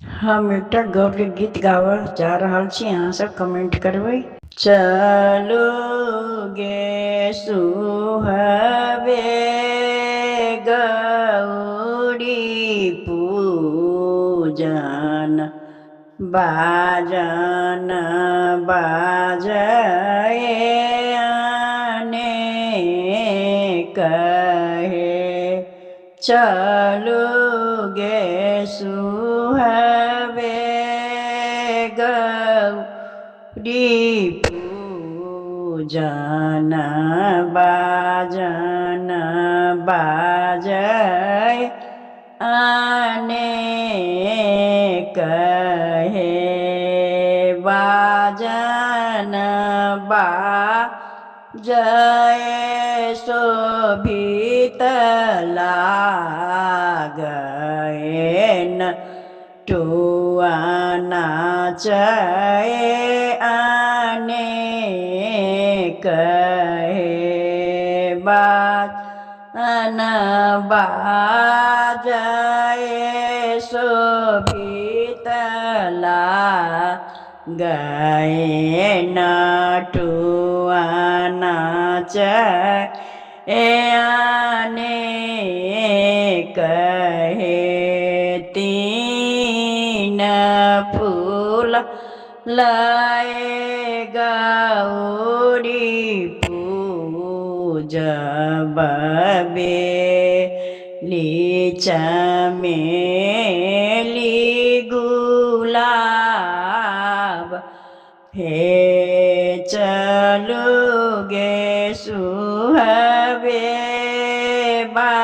हम एकटा गौर गीत गाबऽ जा रहल छी, अहाँ सब कमेंट करबै। चलो गे सुहबे गौरी पूजन बाजन बाजए अनेक हे। चलो गे सुहबे गौरी पूजन बाजन बाजए अनेक हे। बाजन बाजए शोभित लागैन टुआ नाचए अनेक हे। बाजन बाजए शोभित लागैन टुआ नाचए अनेक हे। तीन फूल लाए गौरी पूजब बेली चमेली गुलाब हे। चलो गे सुहबे बा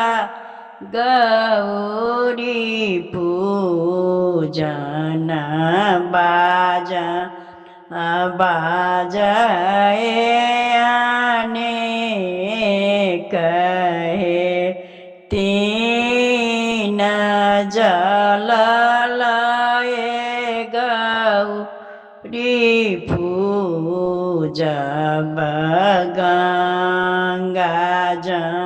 गौरी पूजन बाजा बाजए अनेक हे। तीन जल लए गौरी पूजब गंगा जमुनाई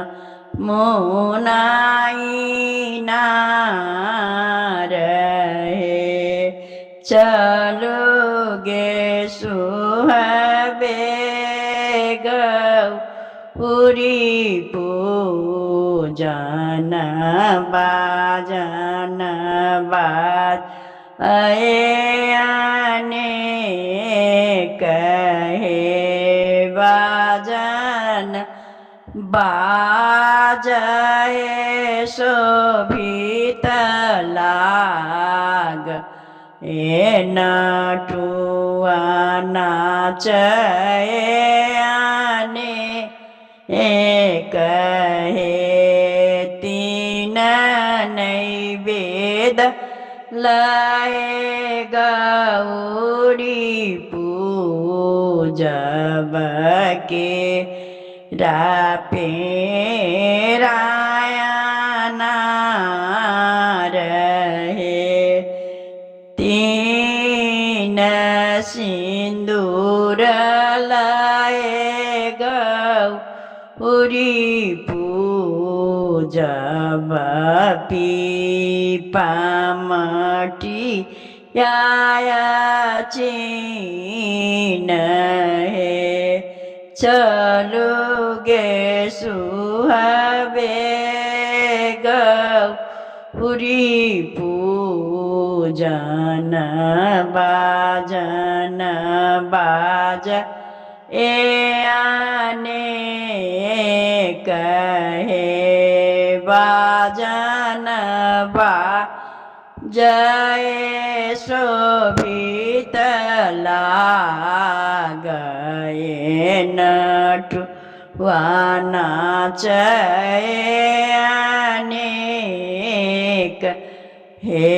नार हे। चलो गे सुहबे गौरी पूजन बाजन बाज अनेक हे। बाजन बाजए शोभित लाग ए नटुआ नाचए अनेक हे। तीन नैवेद लए गौरी पूजब के रापेरायना रहे। तीन सिंदूर लए गौरी पूजब पीपामटी आया चीन हे। चलो गे सुहबे गौरी पूजन बाजन बाज ए अनेक हे। बाजन बाजए शोभित लागैन नटुआ नाचए अनेक हे।